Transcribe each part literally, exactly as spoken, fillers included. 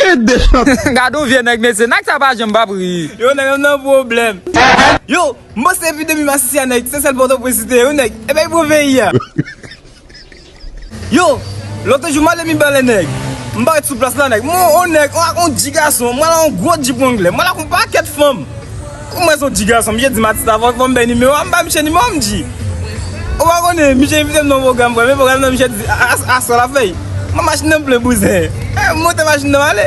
Gade yon vye nèg, mesye. Nèg sa pa janm p ap ri. Yo, nèg, m nan pwoblèm. Yo, m panse epidemi masisi a, nèg, se sèl Pòtoprens li te ye, wi, nèg. E bay pou peyi a. Yo, lòt jou, m ale Mibalè, nèg. M parèt sou plas la, nèg. M wè yon nèg, yon, yon ti gason, m wè l ak yon gwo jip anglè. M wè l ak yon pakèt fanm. Ou mwen se yon ti gason, misye di m, "Atis la, fò, fò m bay nimewo a." M bay misye nimewo a, m di, "Ou pa konnen, misye envite m nan yon pwogram, frè, men pwogram nan, misye di, a, a, aswè l ap fè l." Mwen machin nan plen bouzen. Eh, m monte machin nan, m ale.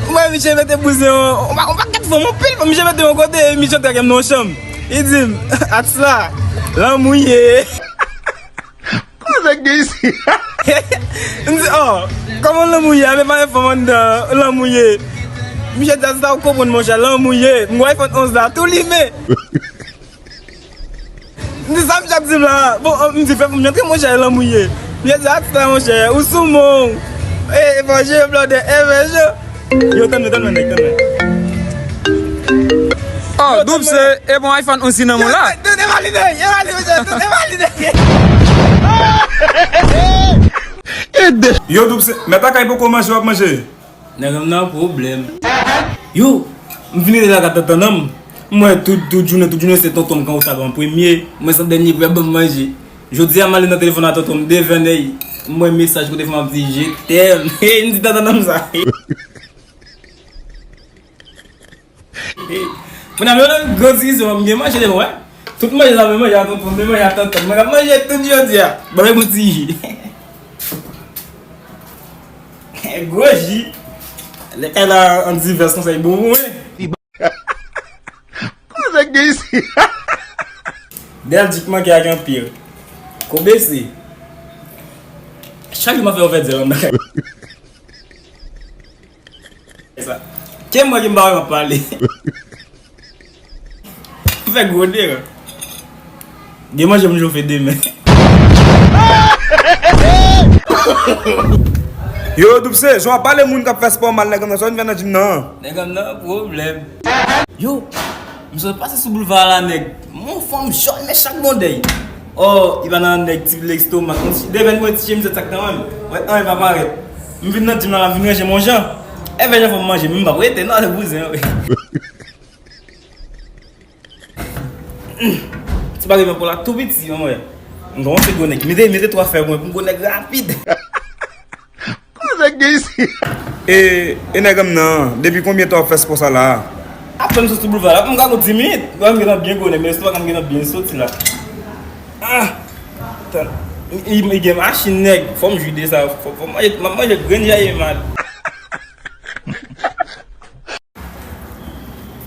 Mwen, misye mete bouzen, yon, yon pa-, yon pakèt fanm, yon pil fanm, misye mete yon kote, e misye antre ak m nan yon chanm. Li di m, "Atis la, lanmou ye." Kòman nèg gen isi? M di, "Oh, kòman lanmou ye? Ape pa gen fanm anndan, lanmou ye." Misye di, "Atis la, ou konprann, monchè, lanmou ye." M wè iPhone onz la, tou limen. M di, "Sa misye ap di m la?" Bon, m di, "Fè pou m antre, monchè, lanmou ye." Misye di, "Atis la, monchè, ou sou men w." E, e, bon, je blòdè, e, men je. Yo, tann mwen, tann mwen, nèg, tann mwen. Oh, Doub, se, e bon iPhone onz ki nan men w la. Yo, tann, tann, e pa li, nèg, e pa li, monchè, tann, e pa li, nèg. Yo, Doub, se, mèt lakay poko manje, w ap manje. Nèg, m nan pwoblèm. Yo, m vin rete lakay tantann an m. M wè tout, tout jounen, tout jounen se tonton m kanpe sou tab an premye. Mwen se dènye pou y ap ban m manje. Jodi a, m ale nan telefòn a tonton m, devan nèy. M wè mesaj kote fanm ap di, "Je t'aime." M di tantann an m sa. Kounye a, m nan gwo diskisyon, m gen manje devan, wè. Tout manje sa, men manje a tonton, men manje a tantann. Mwen ap manje tout jodi a. Ban mwen yon ti ji. Gwo ji. Lè kay la an divès konsa, li bon pou mwen. Kòman nèg gen isi? Dèyè l di k manke ak anpil. Ko bese. Chak jou m ap fè yon fè dèyè anndan kay. Sa. Ke m wè ke m pa wè m ap pale. M fè gwo deran. Gen manje pou m chofe demen. Yo, Doub, se jan w ap pale moun k ap fè spò mal, nèg an nan, sa w vin fè nan jim nan? Nèg an nan pwoblèm. Yo, m sot pase sou boulva a la, nèg. Yon fanm jòn, men chak bondèy. Oh, li pa nan nèg ti lestomak. Devan mwen ti chemiz sa k nan men m. Wè, anyen pa parèt. M vin nan jim nan la, m vin ranje m yon jan. Evè jan fò m manje, men m p ap rete non, ale bouzen, wi. Ti bagay men pou la tou piti, mwen wè. M gon se gwo nèg. Mete, mete twa fè mwen pou m gwo nèg rapid. Kòman nèg gen isi? E, e nèg an m nan, depi konbyen tan w ap fè spò sa la? Apèn m sot sou boulva la, m ka gon dis minit. Wè m gentan byen gwo nèg, men estomak m gentan byen soti la. Ah! Tan, li, li gen machin nèg, fò m jwi de sa, fò, fò m manje, m ap manje grenn jaye mal.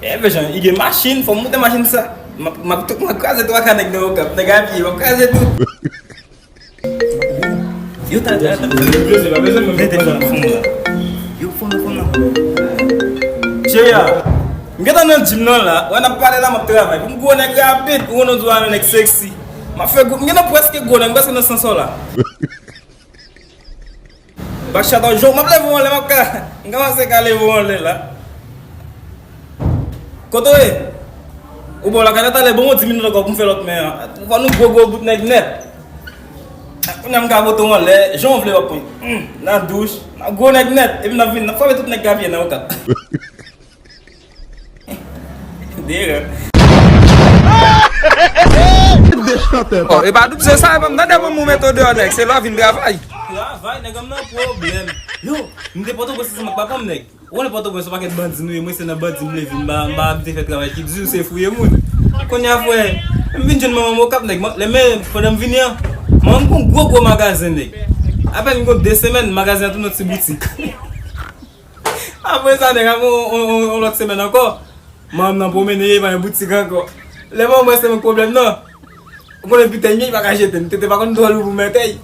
Evè jan, li gen machin, fò m moute machin sa. M ap, m ap tou, m ap kraze twa ka nèg nan Okap, nèg a pye, m ap kraze tout. Yo, ta, ta, ta. Mete fon, fon la. Yo, fon, fon la. Cheri a, m gentan nan jim nan la. Wè n ap pale la, m ap travay. Pou m gwo nèg rapid, ou konnen w di w a nèg seksi. M ap fè gwo, m gentan prèske gwo nèg, m prèske nan san sò la. Bachata, jò, m ap leve w anlè, m ap ka, m kòmanse ka leve w anlè la. Kote w ye? Ou bò lakay la talè, bon, dis minit ankò pou m fè lòt men an. Fò nou gwo, gwo bout nèg nèt. Kounye a m ka pote w anlè, jan w vle w ap pran. Hmm, nan douch, nan gwo nèg nèt. Epi n ap vin, n ap frape tout nèg k ap ye nan Okap. Deran. Oh, e pa Doub se sa, e pa m tande pou mwen mete w deyò, nèg. Se lè w vin travay. Travay, nèg, m nan pwoblèm. Yo, m te Pòtoprens ansanm ak papa m, nèg. Ou konnen Pòtoprens, se yon pakèt bandi nou ye, mwen se nan bandi m leve, m pa, m pa abitye fè travay ki di, se fouye moun. Kounye a, frè, m vin jwenn manman m Okap, nèg. Lè men, pandan m vini an, manman m gon gwo, gwo magazen, nèg. Apèn gon de semèn, magazen an tounen yon ti boutik. Apre sa, nèg, apre yon, yon, yon, yon lòt semèn ankò, manman m nan pwomennen, pa gen boutik ankò. Lè manman m wè se mwen k pwoblèm nan, ou konnen pitèy m ye, li pa ka jete m. Tete pa konn twò lou pou mètèy.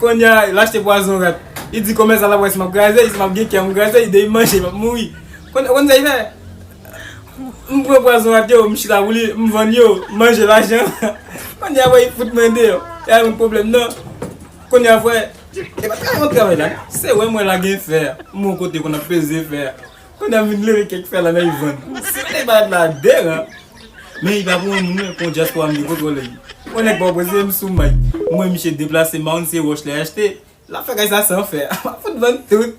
Kounye a, l achte pwazon rat. Li di kòmèsa l ap wè si m ap kraze, si m ap gen kè m kraze, li di m manje, m ap mouri. Konn, ou konn sa li fè? M pran pwazon rat yo, m chita pou li, m vann yo, m manje lajan. Kounye a, wè, li fout mwen deyò. E a yon pwoblèm nan. Kounye a, frè, e pa travay m ap travay la. Se wè m wè la gen fè. M wè yon kote konn ap peze fè. Kounye a m vin leve kèk fè la nan li vann. Si m te bat la deran. Men li pa pou yon moun, men pou yon dyaspora m te kontwole li. Yon nèg pa w prese m sou may. M wè misye deplase, m pa konn se wòch li achte. L ap fè kay sa san fè. M ap fout vann tout.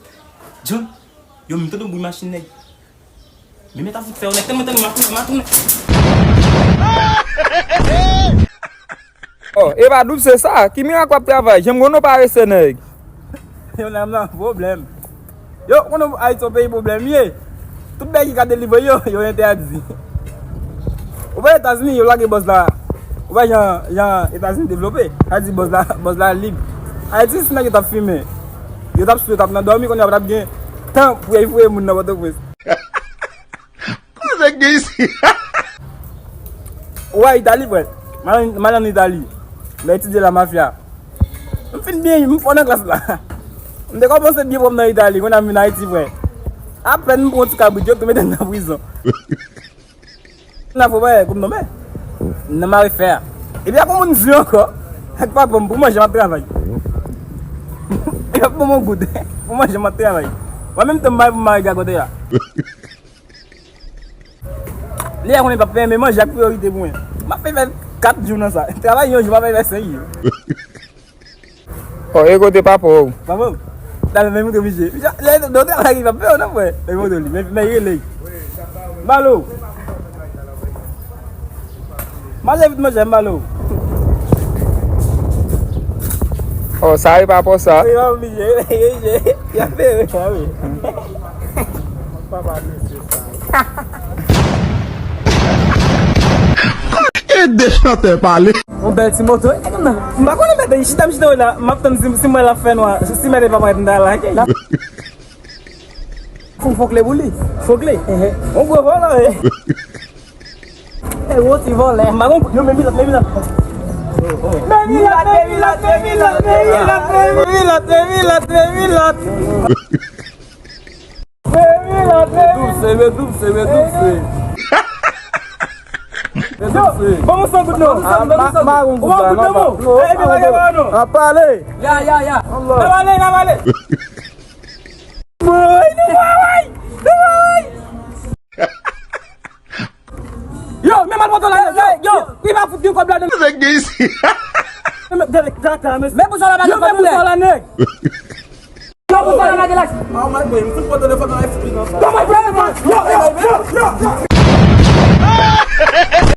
John. Yo, m tande bri machin nèg. Men mèt a fout fè yo nèg, tande, tande, m a tounen, m a tounen. Oh, e pa Doub se sa? Ki mirak w ap travay? Janm konn ou parese nèg. Yo nan nan pwoblèm. Yo, konnen Ayiti yon peyi pwoblèm ye. Tout bagay ki ka delivre yo, yo entèdi. Ou wè Etazini, yo lage bòz la. Ou wè jan, jan Etazini devlope. Sa di bòz la, bòz la lib. Ayiti, si nèg yo t ap fimen, yo t ap sou, yo t ap nan dòmi, kounye a pa t ap gen tan pou y al voye moun nan Pòtoprens. Kote gen isi? Ou wè Itali, frè? M al, m al ann Itali. M etidye la mafya. M fin byen, m fò nan klas la. M te kòmanse byen pwòp nan Itali, kounye a m vin Ayiti, frè. Apèn m pran yon ti kabrit, yo tou mete m nan prizon. Nan fò bagay, kou m tonbe. Nan mare fè a. Epi ak yon moun di ankò, ak papa m, pou manje, m ap travay. Epi ap ban m yon goud. Pou manje, m ap travay. Mwen menm tan m bay pou m mare gagote a. Li a konnen pa fè men manje ak priyorite pou mwen. M ap fè fè kat jou nan sa. Travay yon jou, m ap fè fè senk jou. Oh, e kote papa w? Papa m? Talè men montre misye. Misye, lè do travay li pa fè non frè. Men montre li, men men rele. Balo. Manje vit manje m balo. Oh, sa e pa pou sa. Wi, pa oblije. Wi, wi, wi. Y ap fè wi, wi. Papa mesye sa. E de chantè pale. Yon bèl ti moto. M pa konnen mèt chita m chita la. M ap tann si, si mwen la fè nwa. Si mèt e pa mèt m ta lage. Fon fon kle pou li. Fon kle. Yon gwo vòlò e. E gwo ti vòlè. M pa gon yo men milat, men milat. Men milat, men milat, men milat, men milat, men milat, men milat, men milat. Doubse, men doubse, men doubse. Men doubse. Ban mwen san goud non. Ban mwen san goud non. Ou ban goud non. Epi bagay pa non. N ap pale. Ya, ya, ya. N ap pale, n ap pale. Woy, nou woy, nou woy. Yo, men mal pòtò la, yo, yo, li pa fout gen kòb ladan. Nèg gen isi. Men pou sa la pa gen kòb la nèg. Yo, pou sa la pa gen lach. Oh my boy, m fout pran telefòn nan espri nan sa. Kòman pou